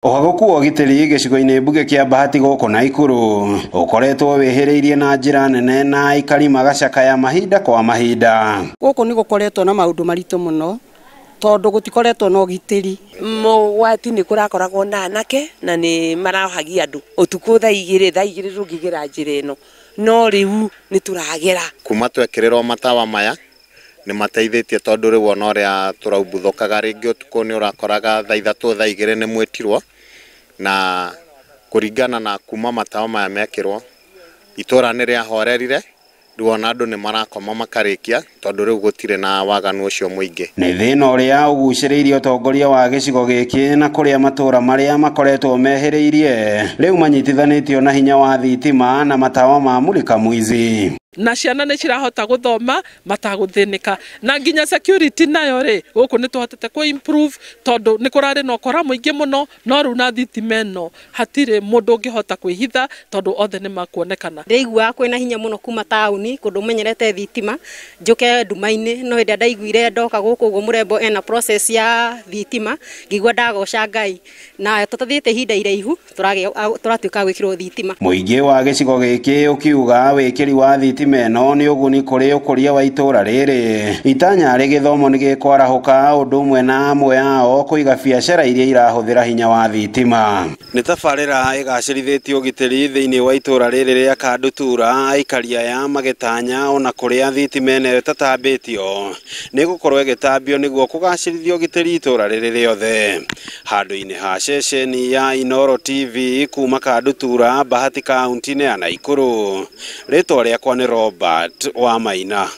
Ũhagũku wa ũgitĩri gĩcigo-inĩ mbunge kĩa Bahati gũkũ Naikuru ũkoretwo wĩhĩrĩirie na njĩra nene na aikari magacakaya mahinda kwa mahinda. Gũkũ nĩ gũkoretwo na maũndũ maritũ mũno tondũ gũtikoretwo na ũgitĩri. Mogwati nĩ kũrakoragwo na anake na nĩ marahagia andũ ũtukũ thaa igĩrĩ ndũngĩgera njĩra ĩno, no rĩu nĩ tũragera. Kuma twekĩrĩrwo matawa maya nĩ mateithĩtie tondũ rĩu ona ũrĩa tũraumbuthũkaga rĩngĩ ũtukũ nĩ ũrakoraga thaa ithatũ thaa igĩrĩ nĩ mwĩtirwo, na kũringana na kuma matawa maya mekĩrwo itũra nĩ rĩahorerire, rĩu ona andũ nĩ marakoma makarĩkia tondũ rĩu gũtirĩ na waganu ũcio mũingĩ. Nĩ thĩna ũrĩa ũgucĩrĩirie ũtongoria wa gĩcigo gĩkĩ na kũrĩa matũra marĩa makoretwo mehĩrĩirie rĩu manyitithanĩtio na hinya wa thitima na matawa ma mulika mwizi. Na ciana nĩ cirahota gũthoma matagũthĩnĩka, na nginya security nayo rĩ gũkũ nĩ tũhotete kũ improve tondũ nĩ kũrarĩ na ũkora mũingĩ mũno, no rĩu na thitima ĩno hatirĩ mũndũ ũngĩhota kwĩhitha tondũ othe nĩ makuonekana. Ndĩiguaga kwĩna hinya mũno kuma taũni kũndũ menyerete thitima njũke nduma-inĩ, no hĩndĩ ĩrĩa ndaiguire ndoka gũkũ ũguo mũrembo ena process ya thitima ngĩigua ndagoca Ngai, na tũtathiĩte ihinda iraihu tũratuĩka gwĩkĩrwo thitima. Mũingĩ wa gĩcigo gĩkĩ ũkiuga wĩkĩri wa thitima ĩno nĩ ũguni kũrĩ ũkũria wa itũra rĩrĩ. Itanya rĩ gĩthomo nĩ gĩkwarahũka ũndũ ũmwe na amwe ao kũiga biacara iria irahũthĩra hinya wa thitima. Nĩ tabarĩra ĩgacĩrithĩtie ũgitĩri thĩinĩ wa itũra rĩrĩ rĩa Kandutura, aikari aya magĩtanya ona kũrĩa thitima ĩno ĩtatambĩtio nĩ gũkorwo ĩgĩtambio nĩguo kũgacĩrithia ũgitĩri itũra rĩrĩ rĩothe. Handũ-inĩ ha ceceni ya Inooro TV kuma Kandutura, Bahati kaunti-inĩ ya Naikuru, rĩtwa rĩakwa nĩ Robert Wamaina.